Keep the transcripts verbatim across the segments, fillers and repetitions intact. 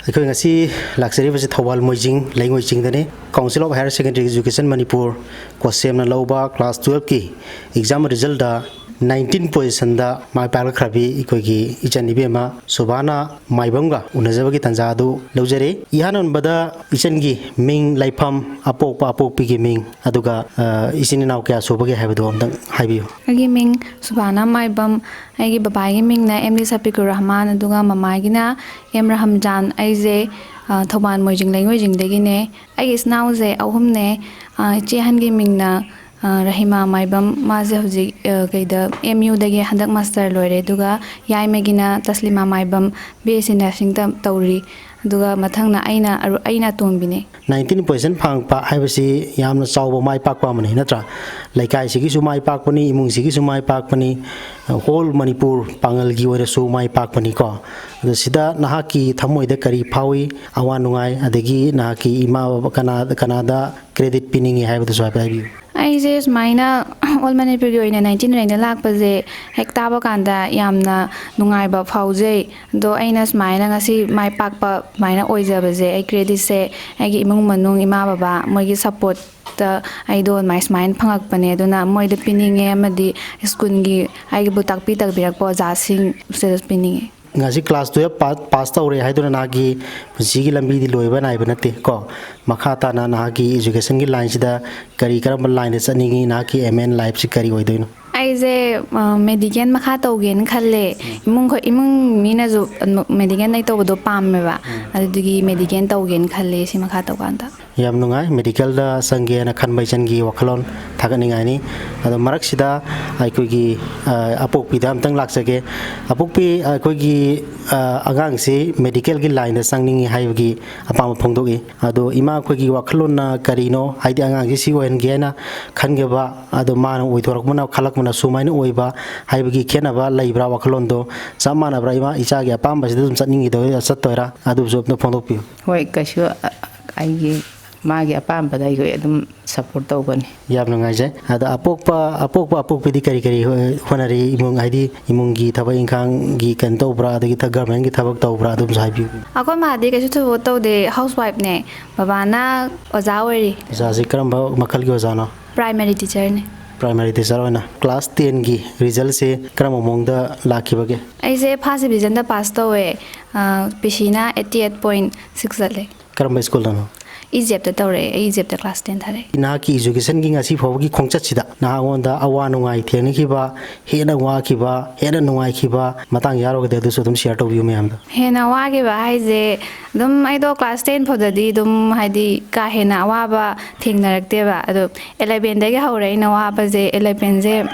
ꯑꯩꯈꯣꯏ ꯉꯁꯤ ꯂꯥꯛꯆꯔꯤꯕꯁꯤ ꯊꯧꯕꯥꯜ ꯃꯣꯏꯖꯤꯡ ꯂꯩꯉꯣꯏ ꯆꯤꯡꯗꯅꯤ꯫ Council of Higher Secondary Education Manipur, ꯀꯣꯁꯦꯝꯅ ꯂꯧꯕ class twelve ꯀꯤ exam result ꯗ nineteen position ꯗ ꯃꯥꯏ ꯄꯥꯛꯂꯛꯈ꯭ꯔꯕꯤ ꯑꯩꯈꯣꯏꯒꯤ ꯏꯆꯟ ꯏꯕꯦꯝꯃ ꯁꯨꯕꯥꯅ ꯃꯥꯏꯕꯝꯒ ꯎꯅꯖꯕꯒꯤ ꯇꯥꯟꯖꯥ ꯑꯗꯨ ꯂꯧꯖꯔꯤ꯫ ꯏꯍꯥꯟ ꯍꯥꯟꯕꯗ ꯏꯆꯟꯒꯤ ꯃꯤꯡ, ꯂꯩꯐꯝ, ꯑꯄꯣꯛꯄ ꯑꯄꯣꯛꯄꯤꯒꯤ ꯃꯤꯡ, ꯑꯗꯨꯒ, ꯑ, ꯏꯆꯤꯟ ꯏꯅꯥꯎ ꯀꯌꯥ ꯁꯨꯕꯒꯦ ꯍꯥꯏꯕꯗꯨ ꯑꯝꯇꯪ ꯍꯥꯏꯕꯤꯌꯨ꯫ ꯑꯩꯒꯤ ꯃꯤꯡ ꯁꯨꯕꯥꯅ ꯃꯥꯏꯕꯝ, ꯑꯩꯒꯤ ꯕꯕꯥꯒꯤ ꯃꯤꯡꯅ ꯑꯦꯝ ꯗꯤ ꯁꯐꯤꯀꯨꯔ ꯔꯍꯃꯥꯟ, ꯑꯗꯨꯒ ꯃꯃꯥꯒꯤꯅ ꯑꯦꯝ ꯔꯍꯝꯖꯥꯟ꯫ ꯑꯩꯁꯦ, ꯑ, ꯊꯧꯕꯥꯜ ꯃꯣꯏꯖꯤꯡ ꯂꯩꯉꯣꯏꯖꯤꯡꯗꯒꯤꯅꯦ꯫ ꯑꯩꯒꯤ ꯏꯆꯤꯟ ꯏꯅꯥꯎꯁꯦ ꯑꯍꯨꯝꯅꯦ꯫ ꯑ, ꯏꯆꯦ ꯑꯍꯟꯒꯤ ꯃꯤꯡꯅ, ꯑ, ꯔꯍꯤꯃꯥ ꯃꯥꯏꯕꯝ, ꯃꯥꯁꯦ ꯍꯧꯖꯤꯛ, ꯑ, ꯀꯩꯗ, ꯑꯦꯝ ꯌꯨꯗꯒꯤ ꯍꯟꯗꯛ master ꯂꯣꯏꯔꯦ, ꯑꯗꯨꯒ ꯌꯥꯏꯃꯒꯤꯅ ꯇꯁꯂꯤꯃꯥ ꯃꯥꯏꯕꯝ, B S C nursing ꯇꯝ-, ꯇꯧꯔꯤ, ꯑꯗꯨꯒ ꯃꯊꯪꯅ ꯑꯩꯅ ꯑꯔꯨ-, ꯑꯩꯅ ꯑꯇꯣꯝꯕꯤꯅꯦ꯫ Nineteen position ꯐꯪꯉꯛꯄ ꯍꯥꯏꯕꯁꯤ ꯌꯥꯝꯅ ꯆꯥꯎꯕ ꯃꯥꯏ ꯄꯥꯛꯄ ꯑꯃꯅꯤ, ꯅꯠꯇ꯭ꯔꯥ? ꯂꯩꯀꯥꯏꯁꯤꯒꯤꯁꯨ ꯃꯥꯏ ꯄꯥꯛꯄꯅꯤ, ꯏꯃꯨꯡꯁꯤꯒꯤꯁꯨ ꯃꯥꯏ ꯄꯥꯛꯄꯅꯤ, whole ꯃꯅꯤꯄꯨꯔ ꯄꯥꯡꯒꯜꯒꯤ ꯑꯣꯏꯔꯁꯨ ꯃꯥꯏ ꯄꯥꯛꯄꯅꯤꯀꯣ꯫ ꯑꯗꯣ ꯁꯤꯗ ꯅꯍꯥꯛꯀꯤ ꯊꯃꯣꯏꯗ ꯀꯔꯤ ꯐꯥꯎꯏ? ꯑꯋꯥ ꯅꯨꯡꯉꯥꯏ, ꯑꯗꯒꯤ ꯅꯍꯥꯛꯀꯤ ꯏꯃꯥ ꯕꯕꯥ ꯀꯅꯥ-, ꯀꯅꯥꯗ credit ꯄꯤꯅꯤꯡꯉꯤ ꯍꯥꯏꯕꯗꯨꯁꯨ ꯍꯥꯏꯐꯦꯠ ꯍꯥꯏꯕꯤꯌꯨ꯫ ꯑꯩꯁꯦ ꯁꯨꯃꯥꯏꯅ all ꯃꯅꯤꯄꯨꯔꯒꯤ ꯑꯣꯏꯅ nineteen rank ꯗ ꯂꯥꯛꯄꯁꯦ ꯍꯦꯛ ꯇꯥꯕ ꯀꯥꯟꯗ ꯌꯥꯝꯅ ꯅꯨꯡꯉꯥꯏꯕ ꯐꯥꯎꯖꯩ꯫ ꯑꯗꯣ ꯑꯩꯅ ꯁꯨꯃꯥꯏꯅ ꯉꯁꯤ ꯃꯥꯏ ꯄꯥꯛꯄ ꯁꯨꯃꯥꯏꯅ ꯑꯣꯏꯖꯕꯁꯦ, ꯑꯩ credit ꯁꯦ ꯑꯩꯒꯤ ꯏꯃꯨꯡ ꯃꯅꯨꯡ, ꯏꯃꯥ ꯕꯕꯥ, ꯃꯣꯏꯒꯤ support ꯇ ꯑꯩꯗꯣ ꯑꯗꯨꯃꯥꯏ, ꯁꯨꯃꯥꯏꯅ ꯐꯪꯉꯛꯄꯅꯦ꯫ ꯑꯗꯨꯅ ꯃꯣꯏꯗ ꯄꯤꯅꯤꯡꯉꯦ, ꯑꯃꯗꯤ school ꯒꯤ ꯑꯩꯒꯤꯕꯨ ꯇꯥꯛꯄꯤ ꯇꯝꯕꯤꯔꯛꯄ ꯑꯣꯖꯥꯁꯤꯡ ꯁꯤꯗꯁꯨ ꯄꯤꯅꯤꯡꯉꯦ꯫ ꯉꯁꯤ class twelve ꯄꯥ-, pass ꯇꯧꯔꯦ ꯍꯥꯏꯗꯨꯅ ꯅꯍꯥꯛꯀꯤ ꯄꯨꯟꯁꯤꯒꯤ ꯂꯝꯕꯤꯗꯤ ꯂꯣꯏꯕ ꯅꯥꯏꯕ ꯅꯠꯇꯦ ꯀꯣ꯫ ꯃꯈꯥ ꯇꯥꯅ ꯅꯍꯥꯛꯀꯤ education ꯒꯤ line ꯁꯤꯗ ꯀꯔꯤ, ꯀꯔꯝꯕ line ꯗ ꯆꯠꯅꯤꯡꯉꯤ? ꯅꯍꯥꯛꯀꯤ aim in life ꯁꯤ ꯀꯔꯤ ꯑꯣꯏꯗꯣꯏꯅꯣ? ꯑꯩꯁꯦ, ꯑ, medical ꯃꯈꯥ ꯇꯧꯒꯦꯅ ꯈꯜꯂꯦ꯫ ꯎꯝ꯫ ꯏꯃꯨꯡ ꯈꯣꯏ-, ꯏꯃꯨꯡ ꯃꯤꯅꯁꯨ, ꯑ, medical ꯑꯩ ꯇꯧꯕꯗꯣ ꯄꯥꯝꯃꯦꯕ꯫ ꯎꯝ꯫ ꯑꯗꯨꯗꯨꯒꯤ medical ꯇꯧꯒꯦꯅ ꯈꯜꯂꯦ ꯁꯤ ꯃꯈꯥ ꯇꯧꯀꯥꯟꯗ꯫ ꯌꯥꯝ ꯅꯨꯡꯉꯥꯏ꯫ Medical ꯗ ꯆꯪꯒꯦꯅ ꯈꯟꯕ ꯏꯆꯟꯒꯤ ꯋꯥꯈꯜꯂꯣꯟ ꯊꯥꯒꯠꯅꯤꯡꯉꯥꯏꯅꯤ꯫ ꯑꯗꯣ ꯃꯔꯛꯁꯤꯗ ꯑꯩꯈꯣꯏꯒꯤ, ꯑ, ꯑꯄꯣꯛꯄꯤꯗ ꯑꯝꯇꯪ ꯂꯥꯛꯆꯒꯦ꯫ ꯑꯄꯣꯛꯄꯤ, ꯑꯩꯈꯣꯏꯒꯤ, ꯑ, ꯑꯉꯥꯡꯁꯤ medical ꯒꯤ line ꯗ ꯆꯪꯅꯤꯡꯉꯤ ꯍꯥꯏꯕꯒꯤ ꯑꯄꯥꯝꯕ ꯐꯣꯡꯗꯣꯛꯏ꯫ ꯑꯗꯣ ꯏꯃꯥ, ꯑꯩꯈꯣꯏꯒꯤ ꯋꯥꯈꯜꯂꯣꯟꯅ ꯀꯔꯤꯅꯣ? ꯍꯥꯏꯗꯤ ꯑꯉꯥꯡꯁꯤ ꯁꯤ ꯑꯣꯏꯍꯟꯒꯦ ꯍꯥꯏꯅ ꯈꯟꯈꯤꯕ, ꯑꯗꯣ ꯃꯥꯅ ꯑꯣꯏꯊꯣꯔꯛꯄꯅ, ꯈꯜꯂꯛꯄꯅ ꯁꯨꯃꯥꯏꯅ ꯑꯣꯏꯕ ꯍꯥꯏꯕꯒꯤ ꯈꯦꯠꯅꯕ ꯂꯩꯕ꯭ꯔꯥ? ꯋꯥꯈꯜꯂꯣꯟꯗꯣ ꯆꯞ ꯃꯥꯟꯅꯕ꯭ꯔꯥ? ꯏꯃꯥ, ꯏꯆꯥꯒꯤ ꯑꯄꯥꯝꯕꯁꯤꯗ ꯑꯗꯨꯝ ꯆꯠꯅꯤꯡꯈꯤꯗꯣꯏꯔꯥ, ꯆꯠꯇꯣꯏꯔꯥ? ꯑꯗꯨꯁꯨ ꯑꯝꯇ ꯐꯣꯡꯗꯣꯛꯄꯤꯌꯨ꯫ ꯍꯣꯏ, ꯀꯩꯁꯨ, ꯑ, ꯑꯩꯒꯤ ꯃꯥꯒꯤ ꯑꯄꯥꯝꯕꯗ ꯑꯩꯈꯣꯏ ꯑꯗꯨꯝ ꯁꯞꯄꯣꯔꯠ ꯇꯧꯒꯅꯤ꯫ ꯌꯥꯝ ꯅꯨꯡꯉꯥꯏꯖꯩ꯫ ꯑꯗꯣ ꯑꯄꯣꯛꯄ ꯑꯄꯣꯛꯄ ꯑꯄꯣꯛꯄꯤꯗꯤ ꯀꯔꯤ ꯀꯔꯤ ꯍꯣꯠꯅꯔꯤ? ꯏꯃꯨꯡ, ꯍꯥꯏꯗꯤ ꯏꯃꯨꯡꯒꯤ ꯊꯕꯛ ꯏꯪꯈꯥꯡꯒꯤ ꯀꯩꯅꯣ ꯇꯧꯕ꯭ꯔꯥ, ꯑꯗꯒꯤ ꯒꯔꯃꯦꯟꯒꯤ ꯊꯕꯛ ꯇꯧꯕ꯭ꯔꯥ, ꯑꯗꯨꯝꯁꯨ ꯍꯥꯏꯕꯤꯌꯨ꯫ ꯑꯩꯈꯣꯏ ꯃꯥꯗꯤ ꯀꯩꯁꯨ ꯊꯕꯛ ꯇꯧꯗꯦ, ꯍꯥꯎꯁ ꯋꯥꯏꯐꯅꯦ꯫ ꯕꯕꯥꯅ ꯑꯣꯖꯥ ꯑꯣꯏꯔꯤ꯫ ꯑꯣꯖꯥꯁꯦ ꯀꯔꯝꯕ ꯃꯈꯜꯒꯤ ꯑꯣꯖꯥꯅꯣ? ꯄ꯭ꯔꯥꯏꯃꯔꯤ ꯇꯤꯆꯔꯅꯦ꯫ ꯄ꯭ꯔꯥꯏꯃꯔꯤ ꯇꯤꯆꯔ ꯑꯣꯏꯅ꯫ ꯀ꯭ꯂꯥꯁ ꯇꯦꯟꯒꯤ ꯔꯤꯖꯜꯁꯦ ꯀꯔꯝꯕ ꯃꯑꯣꯡꯗ ꯂꯥꯛꯈꯤꯕꯒꯦ? ꯑꯩꯁꯦ ꯐꯥꯔꯁ ꯗꯤꯕꯤꯖꯟꯗ ꯄꯥꯁ ꯇꯧꯋꯦ꯫ ꯄꯤ ꯁꯤꯅ ꯑꯩꯠꯇꯤ ꯑꯩꯠ ꯄꯣꯏꯟ ꯁꯤꯛꯁ ꯆꯠꯂꯦ꯫ ꯀꯔꯝꯕ ꯁ꯭ꯀꯨꯜꯗꯅꯣ? ꯏꯖꯦꯞꯇ ꯇꯧꯔꯛꯑꯦ꯫ ꯑꯩ ꯏꯖꯦꯞꯇ ꯀ꯭ꯂꯥꯁ ꯇꯦꯟ ꯊꯥꯔꯛꯑꯦ꯫ ꯅꯍꯥꯛꯀꯤ ꯏꯖꯨꯀꯦꯁꯟꯒꯤ ꯉꯁꯤ ꯐꯥꯎꯕꯒꯤ ꯈꯣꯡꯆꯠꯁꯤꯗ ꯅꯍꯥꯛꯉꯣꯟꯗ ꯑꯋꯥ ꯅꯨꯡꯉꯥꯏ ꯊꯦꯡꯅꯈꯤꯕ, ꯍꯦꯟꯅ ꯋꯥꯈꯤꯕ, ꯍꯦꯟꯅ ꯅꯨꯡꯉꯥꯏꯈꯤꯕ ꯃꯇꯥꯡ ꯌꯥꯎꯔꯒꯗꯤ ꯑꯗꯨꯁꯨ ꯑꯗꯨꯝ ꯁꯤꯌꯔ ꯇꯧꯕꯤꯌꯨ ꯃꯌꯥꯝꯗ꯫ ꯍꯦꯟꯅ ꯋꯥꯈꯤꯕ ꯍꯥꯏꯁꯦ, ꯑꯗꯨꯝ ꯑꯩꯗꯣ ꯀ꯭ꯂꯥꯁ ꯇꯦꯟ ꯐꯥꯎꯗꯗꯤ ꯑꯗꯨꯝ, ꯍꯥꯏꯗꯤ, ꯀꯥ ꯍꯦꯟꯅ ꯑꯋꯥꯕ ꯊꯦꯡꯅꯔꯛꯇꯦꯕ꯫ ꯑꯗꯣ ꯑꯦꯂꯚꯦꯟꯗꯒꯤ ꯍꯧꯔꯦ ꯑꯩꯅ ꯋꯥꯕꯁꯦ꯫ ꯑꯦꯂꯚꯦꯟꯁꯦ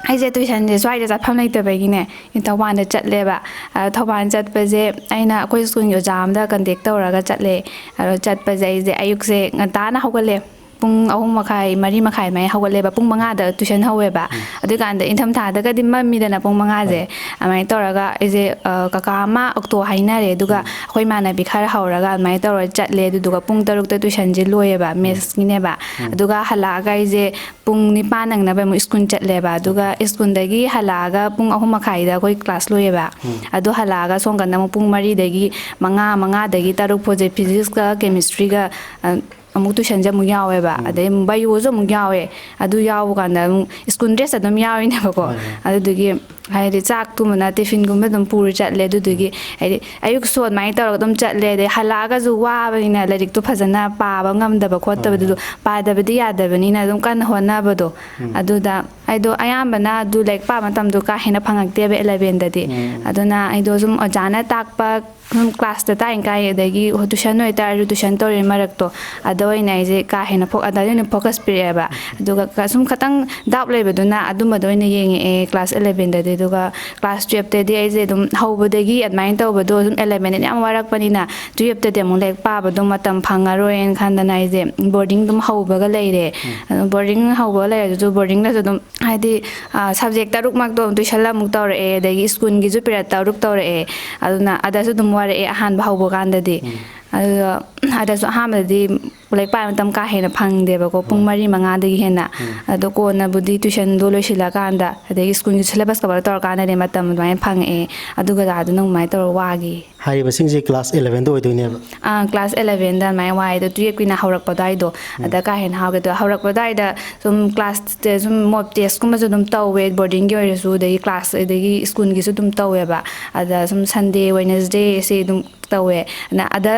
ꯑꯩꯁꯦ ꯇꯨꯏꯁꯟꯁꯦ ꯁ꯭ꯋꯥꯏꯗ ꯆꯠꯐꯝ ꯂꯩꯇꯕꯒꯤꯅꯦ, ꯊꯧꯕꯥꯜꯗ ꯆꯠꯂꯦꯕ꯫ ꯑ, ꯊꯧꯕꯥꯜ ꯆꯠꯄꯁꯦ ꯑꯩꯅ ꯑꯩꯈꯣꯏ ꯁ꯭ꯀꯨꯜꯒꯤ ꯑꯣꯖꯥ ꯑꯃꯗ ꯀꯟꯇꯦꯛ ꯇꯧꯔꯒ ꯆꯠꯂꯦ꯫ ꯑꯗꯣ ꯆꯠꯄꯁꯦ ꯑꯩꯁꯦ ꯑꯌꯨꯛꯁꯦ ꯉꯟꯇꯥꯅ ꯍꯧꯒꯠꯂꯦ꯫ ꯄꯨꯡ ꯑꯍꯨꯝ ꯃꯈꯥꯏ, ꯃꯔꯤ ꯃꯈꯥꯏ ꯑꯗꯨꯃꯥꯏꯅ ꯍꯧꯒꯠꯂꯦꯕ꯫ ꯄꯨꯡ ꯃꯉꯥꯗ ꯇꯨꯏꯁꯟ ꯍꯧꯋꯦꯕ꯫ ꯑꯗꯨꯀꯥꯟꯗ ꯏꯪꯊꯝꯊꯥꯗꯒꯗꯤ ꯃꯝꯃꯤꯗꯅ ꯄꯨꯡ ꯃꯉꯥꯁꯦ꯫ ꯑꯗꯨꯃꯥꯏꯅ ꯇꯧꯔꯒ ꯑꯩꯁꯦ, ꯑ, ꯀꯀꯥ ꯑꯃ ꯑꯣꯛꯇꯣ ꯍꯥꯏꯅꯔꯦ, ꯑꯗꯨꯒ ꯑꯩꯈꯣꯏ ꯏꯃꯥꯟꯅꯕꯤ ꯈꯔ ꯍꯧꯔꯒ ꯑꯗꯨꯃꯥꯏꯅ ꯇꯧꯔꯒ ꯆꯠꯂꯦ꯫ ꯑꯗꯨꯗꯨꯒ ꯄꯨꯡ ꯇꯔꯨꯛꯇ ꯇꯨꯏꯁꯟꯁꯦ ꯂꯣꯏꯌꯦꯕ, ꯃꯦꯠꯁꯀꯤꯅꯦꯕ꯫ ꯑꯗꯨꯒ ꯍꯜꯂꯛꯑꯒ ꯑꯩꯁꯦ ꯄꯨꯡ ꯅꯤꯄꯥꯟ ꯅꯪꯅꯕ ꯑꯃꯨꯛ ꯁ꯭ꯀꯨꯜ ꯆꯠꯂꯦꯕ꯫ ꯑꯗꯨꯒ ꯁ꯭ꯀꯨꯜꯗꯒꯤ ꯍꯜꯂꯛꯑꯒ ꯄꯨꯡ ꯑꯍꯨꯝ ꯃꯈꯥꯏꯗ ꯑꯩꯈꯣꯏ ꯀ꯭ꯂꯥꯁ ꯂꯣꯏꯌꯦꯕ꯫ ꯑꯗꯨ ꯍꯜꯂꯛꯑꯒ ꯁꯣꯝ ꯀꯥꯟꯗ ꯑꯃꯨꯛ ꯄꯨꯡ ꯃꯔꯤꯗꯒꯤ ꯃꯉꯥ, ꯃꯉꯥꯗꯒꯤ ꯇꯔꯨꯛ ꯐꯥꯎꯁꯦ ꯐꯤꯖꯤꯛꯁꯀ ꯀꯦꯃꯤꯁꯇ꯭ꯔꯤꯒ, ꯑ, ꯑꯃꯨꯛ ꯇꯨꯏꯁꯟꯁꯦ ꯑꯃꯨꯛ ꯌꯥꯎꯋꯦꯕ꯫ ꯑꯗꯩ ꯕꯥꯏꯑꯣꯁꯨ ꯑꯃꯨꯛ ꯌꯥꯎꯋꯦ꯫ ꯑꯗꯨ ꯌꯥꯎꯕ ꯀꯥꯟꯗ ꯑꯃꯨꯛ ꯁ꯭ꯀꯨꯜ ꯗ꯭ꯔꯦꯁ ꯑꯗꯨꯝ ꯌꯥꯎꯔꯤꯅꯦꯕꯀꯣ꯫ ꯍꯣꯏ, ꯍꯣꯏ꯫ ꯑꯗꯨꯗꯨꯒꯤ ꯍꯥꯏꯗꯤ ꯆꯥꯛꯇꯨꯃꯅ ꯇꯤꯐꯤꯟꯒꯨꯝꯕ ꯑꯗꯨꯝ ꯄꯨꯔ ꯆꯠꯂꯦ꯫ ꯑꯗꯨꯗꯨꯒꯤ ꯍꯥꯏꯗꯤ ꯑꯌꯨꯛꯁꯨ ꯑꯗꯨꯃꯥꯏꯅ ꯇꯧꯔꯒ ꯑꯗꯨꯝ ꯆꯠꯂꯦ꯫ ꯑꯗꯩ ꯍꯜꯂꯛꯑꯒꯁꯨ ꯋꯥꯕꯅꯤꯅ ꯂꯥꯏꯔꯤꯛꯇꯣ ꯐꯖꯅ ꯄꯥꯕ ꯉꯝꯗꯕ ꯈꯣꯠꯇꯕꯗꯨꯗꯣ, ꯄꯥꯗꯕꯗꯤ ꯌꯥꯗꯕꯅꯤꯅ ꯑꯗꯨꯝ ꯀꯟꯅ ꯍꯣꯠꯅꯕꯗꯣ꯫ ꯑꯗꯨꯗ ꯑꯩꯗꯣ ꯑꯌꯥꯝꯕꯅ ꯑꯗꯨ ꯂꯥꯏꯔꯤꯛ ꯄꯥꯕ ꯃꯇꯝꯗꯣ ꯀꯥ ꯍꯦꯟꯅ ꯐꯪꯉꯛꯇꯦꯕ ꯑꯦꯂꯚꯦꯟꯗꯗꯤ꯫ ꯑꯗꯨꯅ ꯑꯩꯗꯣ ꯁꯨꯝ ꯑꯣꯖꯥꯅ ꯇꯥꯛꯄ, ꯁꯨꯝ ꯀ꯭ꯂꯥꯁꯇ ꯇꯥꯛꯏ ꯀꯥꯏ, ꯑꯗꯒꯤ ꯇꯨꯏꯁꯟ ꯑꯣꯏꯇꯥꯔꯁꯨ ꯇꯨꯏꯁꯟ ꯇꯧꯔꯤ ꯃꯔꯛꯇꯣ, ꯑꯗ ꯑꯣꯏꯅ ꯑꯩꯁꯦ ꯀꯥ ꯍꯦꯟꯅ ꯐꯣ-, ꯑꯗ ꯑꯣꯏꯅ ꯐꯣꯀꯁ ꯄꯤꯔꯛꯑꯦꯕ꯫ ꯑꯗꯨꯒ ꯀ-, ꯁꯨꯝ ꯈꯇꯪ ꯗꯥꯎꯠ ꯂꯩꯕꯗꯨꯅ ꯑꯗꯨꯝꯕꯗ ꯑꯣꯏꯅ ꯌꯦꯡꯉꯛꯑꯦ ꯀ꯭ꯂꯥꯁ ꯑꯦꯂꯚꯦꯟꯗꯗꯤ꯫ ꯑꯗꯨꯒ ꯀ꯭ꯂꯥꯁ ꯇꯨꯌꯦꯜꯞꯇꯗꯤ ꯑꯩꯁꯦ ꯑꯗꯨꯝ ꯍꯧꯕꯗꯒꯤ ꯑꯗꯨꯃꯥꯏꯅ ꯇꯧꯕꯗꯣ ꯑꯗꯨꯝ ꯑꯦꯂꯚꯦꯟꯗꯗꯤ ꯌꯥꯝ ꯋꯥꯔꯛꯄꯅꯤꯅ ꯇꯨꯌꯦꯜꯞꯇꯗꯤ ꯑꯃꯨꯛ ꯂꯥꯏꯔꯤꯛ ꯄꯥꯕꯗꯣ ꯃꯇꯝ ꯐꯪꯉꯔꯣꯏꯅ ꯈꯟꯗꯅ ꯑꯩꯁꯦ ꯕꯣꯔꯗꯤꯡ ꯑꯗꯨꯝ ꯍꯧꯕꯒ ꯂꯩꯔꯦ꯫ ꯑꯗꯨ ꯕꯣꯔꯗꯤꯡ ꯍꯧꯕꯒ ꯂꯩꯔꯁꯨ ꯕꯣꯔꯗꯤꯡꯗꯁꯨ ꯑꯗꯨꯝ ꯍꯥꯏꯗꯤ, ꯑ, ꯁꯕꯖꯦꯛ ꯇꯔꯨꯛꯃꯛꯇꯣ ꯑꯃꯨꯛ ꯇꯨꯏꯁꯟ ꯑꯃꯨꯛ ꯇꯧꯔꯛꯑꯦ, ꯑꯗꯒꯤ ꯁ꯭ꯀꯨꯜꯒꯤꯁꯨ ꯄꯤꯔꯠ ꯇꯔꯨꯛ ꯇꯧꯔꯛꯑꯦ꯫ ꯑꯗꯨꯅ ꯑꯗꯁꯨ ꯑꯗꯨꯝ ꯋꯥꯔꯛꯑꯦ ꯑꯍꯥꯟꯕ ꯍꯧꯕ ꯀꯥꯟꯗꯗꯤ꯫ ꯑꯗꯨꯗ ꯑꯗꯁꯨ ꯑꯍꯥꯟꯕꯗꯗꯤ ꯂꯥꯏꯔꯤꯛ ꯄꯥꯕ ꯃꯇꯝ ꯀꯥ ꯍꯦꯟꯅ ꯐꯪꯗꯦꯕꯀꯣ, ꯄꯨꯡ ꯃꯔꯤ ꯃꯉꯥꯗꯒꯤ ꯍꯦꯟꯅ꯫ ꯑꯗꯣ ꯀꯣꯟꯅꯕꯨꯗꯤ tuitionꯗꯣ ꯂꯣꯏꯁꯤꯜꯂꯀꯥꯟꯗ, ꯑꯗꯒꯤ ꯁ꯭ꯀꯨꯜꯒꯤ syllabus cover ꯇꯧꯔꯀꯥꯟꯗꯗꯤ ꯃꯇꯝ ꯑꯗꯨꯃꯥꯏꯅ ꯐꯪꯉꯛꯑꯦ꯫ ꯑꯗꯨꯒ ꯑꯗꯨꯅ ꯑꯗꯨꯃꯥꯏꯅ ꯇꯧꯔꯒ ꯋꯥꯈꯤ꯫ ꯍꯥꯏꯔꯤꯕꯁꯤꯡꯁꯦ class elevenꯗ ꯑꯣꯏꯗꯣꯏꯅꯦꯕ꯫ ꯑꯥ, class elevenꯗ ꯑꯗꯨꯃꯥꯏꯅ ꯋꯥꯏ꯫ ꯑꯗꯣ twelveꯀꯤꯅ ꯍꯧꯔꯛꯄ ꯑꯗꯨꯋꯥꯏꯗꯣ, ꯑꯗ ꯀꯥ ꯍꯦꯟꯅ ꯍꯥꯎꯒꯦ꯫ ꯑꯗꯣ ꯍꯧꯔꯛꯄ ꯑꯗꯨꯋꯥꯏꯗ ꯁꯨꯝ class ꯁꯨꯝ mock testꯀꯨꯝꯕꯁꯨ ꯑꯗꯨꯝ ꯇꯧꯋꯦ, boardingꯒꯤ ꯑꯣꯏꯔꯁꯨ, ꯑꯗꯒꯤ class, ꯑꯗꯒꯤ ꯁ꯭ꯀꯨꯜꯒꯤꯁꯨ ꯑꯗꯨꯝ ꯇꯧꯋꯦꯕ꯫ ꯑꯗ ꯁꯨꯝ Sunday, Wednesdayꯁꯦ ꯑꯗꯨꯝ ꯇꯧꯋꯦ꯫ ꯑꯗ, ꯑꯗ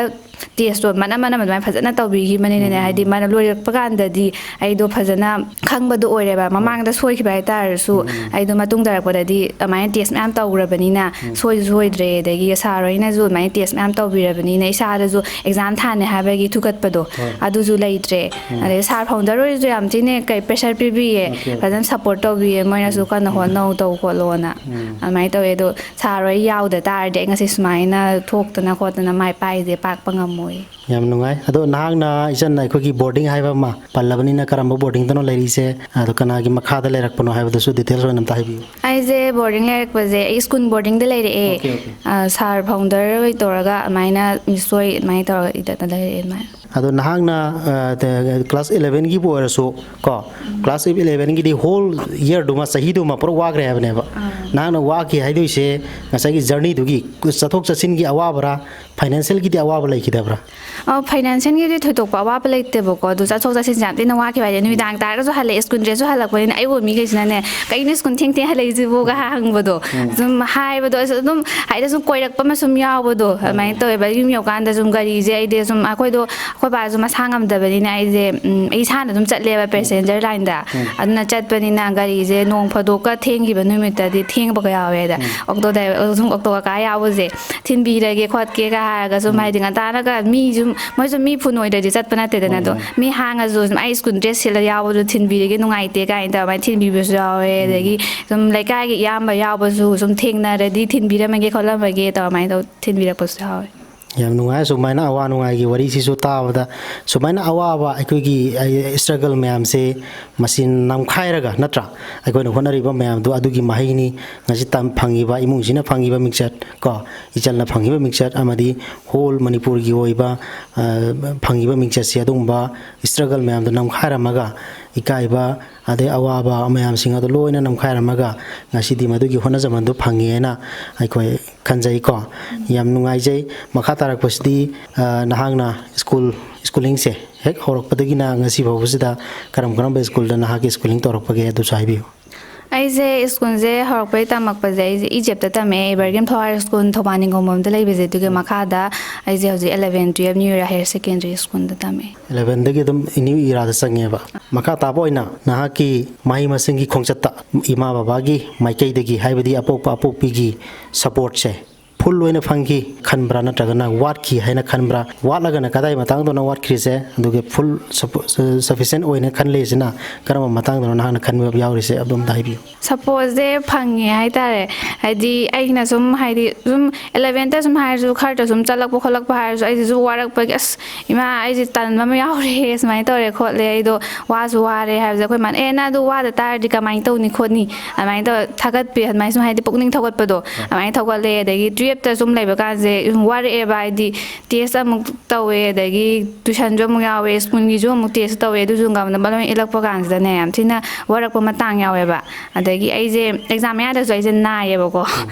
testꯇꯣ ꯃꯅꯝ ꯃꯅꯝ ꯑꯗꯨꯃꯥꯏꯅ ꯐꯖꯅ ꯇꯧꯕꯤꯈꯤꯕꯅꯤꯅꯅꯦ, ꯍꯥꯏꯗꯤ ꯃꯥꯅ ꯂꯣꯏꯔꯛꯄ ꯀꯥꯟꯗꯗꯤ ꯑꯩꯗꯣ ꯐꯖꯅ ꯈꯪꯕꯗꯣ ꯑꯣꯏꯔꯦꯕ꯫ ꯃꯃꯥꯡꯗ ꯁꯣꯏꯈꯤꯕ ꯍꯥꯏꯇꯥꯔꯁꯨ, ꯑꯩꯗꯣ ꯃꯇꯨꯡ ꯇꯥꯔꯛꯄꯗꯗꯤ ꯑꯗꯨꯃꯥꯏꯅ test ꯃꯌꯥꯝ ꯇꯧꯈ꯭ꯔꯕꯅꯤꯅ ꯁꯣꯏꯁꯨ ꯁꯣꯏꯗ꯭ꯔꯦ꯫ ꯑꯗꯒꯤ sir ꯍꯣꯏꯅꯁꯨ ꯑꯗꯨꯃꯥꯏꯅ test ꯃꯌꯥꯝ ꯇꯧꯕꯤꯔꯕꯅꯤꯅ ꯏꯁꯥꯗꯁꯨ exam ꯊꯥꯅꯤ ꯍꯥꯏꯕꯒꯤ ꯊꯨꯀꯠꯄꯗꯣ ꯑꯗꯨꯁꯨ ꯂꯩꯇ꯭ꯔꯦ꯫ ꯑꯗꯩ sir founder ꯍꯣꯏꯁꯨ ꯌꯥꯝ ꯊꯤꯅ ꯀꯩ pressure ꯄꯤꯕꯤꯌꯦ, ꯐꯖꯅ support ꯇꯧꯕꯤꯌꯦ꯫ ꯃꯣꯏꯅꯁꯨ ꯀꯟꯅ ꯍꯣꯠꯅꯧ, ꯇꯧ ꯈꯣꯠꯂꯣꯅ ꯑꯗꯨꯃꯥꯏꯅ ꯇꯧꯋꯦ꯫ ꯑꯗꯣ sir ꯍꯣꯏ ꯌꯥꯎꯗ ꯇꯥꯔꯗꯤ ꯑꯩ ꯉꯁꯤ ꯁꯨꯃꯥꯏꯅ ꯊꯣꯛꯇꯅ ꯈꯣꯠꯇꯅ ꯃꯥꯏ ꯄꯥꯛꯏꯁꯦ ꯄꯥꯛꯄ ꯉꯝꯃꯣꯏ꯫ ꯌꯥꯝ ꯅꯨꯡꯉꯥꯏ꯫ ꯑꯗꯣ ꯅꯍꯥꯛꯅ ꯏꯆꯟ ꯑꯩꯈꯣꯏꯒꯤ boarding ꯍꯥꯏꯕ ꯑꯃ ꯄꯜꯂꯕꯅꯤꯅ, ꯀꯔꯝꯕ boardingꯗꯅꯣ ꯂꯩꯔꯤꯁꯦ? ꯑꯗꯣ ꯀꯅꯥꯒꯤ ꯃꯈꯥꯗ ꯂꯩꯔꯛꯄꯅꯣ ꯍꯥꯏꯕꯗꯨꯁꯨ details ꯑꯣꯏꯅ ꯑꯝꯇ ꯍꯥꯏꯕꯤꯌꯨ꯫ ꯑꯩꯁꯦ boarding ꯂꯩꯔꯛꯄꯁꯦ ꯑꯩ ꯁ꯭ꯀꯨꯜ boardingꯗ ꯂꯩꯔꯛꯑꯦ꯫ Okay, okay. ꯑ, sir founder ꯍꯣꯏ ꯇꯧꯔꯒ ꯑꯗꯨꯃꯥꯏꯅ ꯃꯤꯁ ꯍꯣꯏ ꯑꯗꯨꯃꯥꯏꯅ ꯇꯧꯔꯒ ꯏꯗꯠꯅ ꯂꯩꯔꯛꯑꯦ ꯑꯗꯨꯃꯥꯏꯅ꯫ ꯑꯗꯣ ꯅꯍꯥꯛꯅ, ꯑ, ꯇ-, class elevenꯒꯤꯕꯨ ꯑꯣꯏꯔꯁꯨ ꯀꯣ, class elevenꯒꯤꯗꯤ whole yearꯗꯨꯃ, ꯆꯍꯤꯗꯨꯃ ꯄꯨꯔꯥ ꯋꯥꯈ꯭ꯔꯦ ꯍꯥꯏꯕꯅꯦꯕ꯫ ꯅꯍꯥꯛꯅ ꯋꯥꯈꯤ ꯍꯥꯏꯗꯣꯏꯁꯦ ꯉꯁꯥꯏꯒꯤ journeyꯗꯨꯒꯤ ꯆꯠꯊꯣꯛ ꯆꯠꯁꯤꯟꯒꯤ ꯑꯋꯥꯕꯔꯥ, financialꯒꯤꯗꯤ ꯑꯋꯥꯕ ꯂꯩꯈꯤꯗꯕ꯭ꯔꯥ? ꯑ, financialꯒꯤꯗꯤ ꯊꯣꯏꯗꯣꯛꯄ ꯑꯋꯥꯕ ꯂꯩꯇꯦꯕꯀꯣ꯫ ꯑꯗꯣ ꯆꯠꯊꯣꯛ ꯆꯠꯁꯤꯟꯁꯦ ꯌꯥꯝ ꯊꯤꯅ ꯋꯥꯈꯤꯕ ꯍꯥꯏꯗꯤ ꯅꯨꯃꯤꯗꯥꯡ ꯇꯥꯔꯒꯁꯨ ꯍꯜꯂꯛꯑꯦ, ꯁ꯭ꯀꯨꯜ dressꯁꯨ ꯍꯜꯂꯛꯄꯅꯤꯅ꯫ ꯑꯩꯕꯨ ꯃꯤꯈꯩꯁꯤꯅꯅꯦ, "ꯀꯩꯅꯣ ꯁ꯭ꯀꯨꯜ ꯊꯦꯡ ꯊꯦꯡ ꯍꯜꯂꯛꯏꯁꯤꯕꯨ?" ꯒ ꯍꯪꯕꯗꯣ꯫ ꯁꯨꯝ ꯍꯥꯏꯕꯗꯣ ꯑꯩꯁꯨ ꯑꯗꯨꯝ ꯍꯥꯏꯗꯤ ꯁꯨꯝ ꯀꯣꯏꯔꯛꯄ ꯑꯃ ꯁꯨꯝ ꯌꯥꯎꯕꯗꯣ ꯑꯗꯨꯃꯥꯏꯅ ꯇꯧꯋꯦꯕ꯫ ꯌꯨꯝ ꯌꯧꯀꯥꯟꯗ ꯁꯨꯝ ꯒꯥꯔꯤꯁꯦ ꯑꯩꯗꯤ ꯁꯨꯝ ꯑꯩꯈꯣꯏꯗꯣ, ꯑꯩꯈꯣꯏ ꯕꯥꯁꯨ ꯃꯁꯥ ꯉꯝꯗꯕꯅꯤꯅ ꯑꯩꯁꯦ, ꯎꯝ, ꯑꯩ ꯏꯁꯥꯅ ꯑꯗꯨꯝ ꯆꯠꯂꯦꯕ passenger lineꯗ꯫ ꯑꯗꯨꯅ ꯆꯠꯄꯅꯤꯅ ꯒꯥꯔꯤꯁꯦ ꯅꯣꯡ ꯐꯥꯗꯣꯛꯀ ꯊꯦꯡꯈꯤꯕ ꯅꯨꯃꯤꯠꯇꯗꯤ ꯊꯦꯡꯕꯒ ꯌꯥꯎꯋꯦ꯫ ꯑꯗ ꯑꯣꯛꯇꯣ driver, ꯁꯨꯝ ꯑꯣꯛꯇꯣ ꯀꯀꯥ ꯌꯥꯎꯕꯁꯦ ꯊꯤꯟꯕꯤꯔꯒꯦ ꯈꯣꯠꯀꯦꯒ ꯍꯥꯏꯔꯒ ꯁꯨꯝ ꯍꯥꯏꯗꯤ ꯉꯟꯇꯥꯅꯒ ꯃꯤ ꯁꯨꯝ, ꯃꯣꯏꯁꯨ ꯃꯤ ꯐꯨꯟ ꯑꯣꯏꯗ꯭ꯔꯗꯤ ꯆꯠꯄ ꯅꯠꯇꯦꯗꯅ꯫ ꯑꯗꯣ ꯃꯤ ꯍꯥꯡꯉꯁꯨ ꯁꯨꯝ ꯑꯩ ꯁ꯭ꯀꯨꯜ dress ꯁꯦꯠꯂ ꯌꯥꯎꯕꯗꯣ ꯊꯤꯟꯕꯤꯔꯒꯦ, ꯅꯨꯡꯉꯥꯏꯇꯦ ꯀꯥꯏꯅ ꯇꯧꯔ ꯑꯗꯨꯃꯥꯏꯅ ꯊꯤꯟꯕꯤꯕꯁꯨ ꯌꯥꯎꯋꯦ꯫ ꯑꯗꯒꯤ ꯁꯨꯝ ꯂꯩꯀꯥꯏꯒꯤ ꯏꯌꯥꯝꯕ ꯌꯥꯎꯕꯁꯨ ꯁꯨꯝ ꯊꯦꯡꯅꯔꯗꯤ ꯊꯤꯟꯕꯤꯔꯝꯃꯒꯦ ꯈꯣꯠꯂꯝꯃꯒꯦ ꯇꯧꯔ ꯑꯗꯨꯃꯥꯏꯅ ꯇꯧ ꯊꯤꯟꯕꯤꯔꯛꯄꯁꯨ ꯌꯥꯎꯋꯦ꯫ ꯌꯥꯝ ꯅꯨꯡꯉꯥꯏ꯫ ꯁꯨꯃꯥꯏꯅ ꯑꯋꯥ ꯅꯨꯡꯉꯥꯏꯒꯤ ꯋꯥꯔꯤꯁꯤꯁꯨ ꯇꯥꯕꯗ, ꯁꯨꯃꯥꯏꯅ ꯑꯋꯥꯕ ꯑꯩꯈꯣꯏꯒꯤ, ꯑ, struggle ꯃꯌꯥꯝꯁꯦ ꯃꯁꯤ ꯅꯝꯈꯥꯏꯔꯒ, ꯅꯠꯇ꯭ꯔꯥ? ꯑꯩꯈꯣꯏꯅ ꯍꯣꯠꯅꯔꯤꯕ ꯃꯌꯥꯝꯗꯣ ꯑꯗꯨꯒꯤ ꯃꯍꯩꯅꯤ꯫ ꯉꯁꯤ ꯇꯝ-, ꯐꯪꯉꯤꯕ, ꯏꯃꯨꯡꯁꯤꯅ ꯐꯪꯉꯤꯕ ꯃꯤꯡꯆꯠ ꯀꯣ, ꯏꯆꯜꯅ ꯐꯪꯉꯤꯕ ꯃꯤꯡꯆꯠ, ꯑꯃꯗꯤ whole ꯃꯅꯤꯄꯨꯔꯒꯤ ꯑꯣꯏꯕ, ꯑ, ꯐꯪꯉꯤꯕ ꯃꯤꯡꯆꯠꯁꯦ ꯑꯗꯨꯒꯨꯝꯕ struggle ꯃꯌꯥꯝꯗꯣ ꯅꯝꯈꯥꯏꯔꯝꯃꯒ, ꯏꯀꯥꯏꯕ, ꯑꯗꯩ ꯑꯋꯥꯕ ꯃꯌꯥꯝꯁꯤꯡ ꯑꯗꯣ ꯂꯣꯏꯅ ꯅꯝꯈꯥꯏꯔꯝꯃꯒ ꯉꯁꯤꯗꯤ ꯃꯗꯨꯒꯤ ꯍꯣꯠꯅꯖꯃꯟꯗꯣ ꯐꯪꯉꯦꯅ ꯑꯩꯈꯣꯏ ꯈꯟꯖꯩꯀꯣ꯫ ꯌꯥꯝ ꯅꯨꯡꯉꯥꯏꯖꯩ꯫ ꯃꯈꯥ ꯇꯥꯔꯛꯄꯁꯤꯗꯤ, ꯑ, ꯅꯍꯥꯛꯅ school, schoolingꯁꯦ ꯍꯦꯛ ꯍꯧꯔꯛꯄꯗꯒꯤꯅ ꯉꯁꯤ ꯐꯥꯎꯕꯁꯤꯗ ꯀꯔꯝ ꯀꯔꯝꯕ schoolꯗ ꯅꯍꯥꯛꯀꯤ schooling ꯇꯧꯔꯛꯄꯒꯦ, ꯑꯗꯨꯁꯨ ꯍꯥꯏꯕꯤꯌꯨ꯫ ꯑꯩꯁꯦ schoolꯁꯦ ꯍꯧꯔꯛꯄꯗꯒꯤ ꯇꯝꯃꯛꯄꯁꯦ, ꯑꯩꯁꯦ ꯏꯖꯦꯞꯇ ꯇꯝꯃꯛꯑꯦ, ꯏꯕꯔꯒꯤꯝ ꯊꯋꯥꯏ school ꯊꯧꯕꯥꯜ ꯅꯤꯡꯒꯣꯡꯕꯝꯗ ꯂꯩꯕꯁꯦ꯫ ꯑꯗꯨꯒꯤ ꯃꯈꯥꯗ ꯑꯩꯁꯦ ꯍꯧꯖꯤꯛ eleven, twelve New Era Higher Secondary Schoolꯗ ꯇꯝꯃꯛꯑꯦ꯫ Elevenꯗꯒꯤ ꯑꯗꯨꯝ New Eraꯗ ꯆꯪꯉꯦꯕ꯫ ꯃꯈꯥ ꯇꯥꯕ ꯑꯣꯏꯅ ꯅꯍꯥꯛꯀꯤ ꯃꯍꯩ ꯃꯁꯤꯡꯒꯤ ꯈꯣꯡꯆꯠꯇ ꯏꯃꯥ ꯕꯕꯥꯒꯤ ꯃꯥꯏꯀꯩꯗꯒꯤ, ꯍꯥꯏꯕꯗꯤ ꯑꯄꯣꯛꯄ ꯑꯄꯣꯛꯄꯤꯒꯤ supportꯁꯦ full ꯑꯣꯏꯅ ꯐꯪꯈꯤ ꯈꯟꯕ꯭ꯔꯥ, ꯅꯠꯇ꯭ꯔꯒꯅ ꯋꯥꯠꯈꯤ ꯍꯥꯏꯅ ꯈꯟꯕ꯭ꯔꯥ? ꯋꯥꯠꯂꯒꯅ ꯀꯗꯥꯏ ꯃꯇꯥꯡꯗꯅꯣ ꯋꯥꯠꯈ꯭ꯔꯤꯁꯦ? ꯑꯗꯨꯒ full suppo-, sufficient ꯑꯣꯏꯅ ꯈꯜꯂꯤꯁꯤꯅ ꯀꯔꯝꯕ ꯃꯇꯥꯡꯗꯅꯣ ꯅꯍꯥꯛꯅ ꯈꯟꯕ ꯌꯥꯎꯔꯤꯁꯦ? ꯑꯗꯨꯝꯇ ꯍꯥꯏꯕꯤꯌꯨ꯫ Supportꯁꯦ ꯐꯪꯉꯦ ꯍꯥꯏꯇꯥꯔꯦ꯫ ꯍꯥꯏꯗꯤ ꯑꯩꯅ ꯁꯨꯝ, ꯍꯥꯏꯗꯤ ꯁꯨꯝ elevenꯇ ꯁꯨꯝ ꯍꯥꯏꯔꯁꯨ, ꯈꯔꯇ ꯁꯨꯝ ꯆꯠꯂꯛꯄ ꯈꯣꯠꯂꯛꯄ ꯍꯥꯏꯔꯁꯨ, ꯑꯩꯁꯤꯁꯨ ꯋꯥꯔꯛꯄꯒꯤ, "ꯑꯁ, ꯏꯃꯥ, ꯑꯩꯁꯦ ꯇꯟꯕ ꯑꯃ ꯌꯥꯎꯔꯦ, ꯁꯨꯃꯥꯏꯅ ꯇꯧꯔꯦ ꯈꯣꯠꯂꯦ, ꯑꯩꯗꯣ ꯋꯥꯁꯨ ꯋꯥꯔꯦ" ꯍꯥꯏꯕꯁꯦ, ꯑꯩꯈꯣꯏ ꯃꯥꯅ, "ꯑꯦ, ꯅꯪ ꯑꯗꯨ ꯋꯥꯗ ꯇꯥꯔꯗꯤ ꯀꯃꯥꯏꯅ ꯇꯧꯅꯤ ꯈꯣꯠꯅꯤ?" ꯑꯗꯨꯃꯥꯏꯅ ꯇꯧꯔ ꯊꯥꯒꯠꯄꯤ, ꯑꯗꯨꯃꯥꯏꯅ ꯁꯨꯝ, ꯍꯥꯏꯗꯤ ꯄꯨꯛꯅꯤꯡ ꯊꯧꯒꯠꯄꯗꯣ ꯑꯗꯨꯃꯥꯏꯅ ꯊꯧꯒꯠꯂꯦ꯫ ꯑꯗꯒꯤ twelveꯇ ꯁꯨꯝ ꯂꯩꯕ ꯀꯥꯟꯁꯦ ꯁꯨꯝ ꯋꯥꯔꯛꯑꯦꯕ, ꯍꯥꯏꯗꯤ test ꯑꯃꯨꯛ ꯇꯧꯋꯦ, ꯑꯗꯒꯤ tuitionꯁꯨ ꯑꯃꯨꯛ ꯌꯥꯎꯋꯦ, schoolꯒꯤꯁꯨ ꯑꯃꯨꯛ test ꯇꯧꯋꯦ, ꯑꯗꯨꯁꯨ ꯉꯝꯅꯕ ꯂꯣꯏ ꯏꯜꯂꯛꯄ ꯀꯥꯟꯁꯤꯗꯅꯦ ꯌꯥꯝ ꯊꯤꯅ ꯋꯥꯔꯛꯄ ꯃꯇꯥꯡ ꯌꯥꯎꯋꯦꯕ꯫ ꯑꯗꯒꯤ ꯑꯩꯁꯦ exam ꯃꯌꯥꯗꯁꯨ ꯑꯩꯁꯦ ꯅꯥꯏꯌꯦꯕꯀꯣ꯫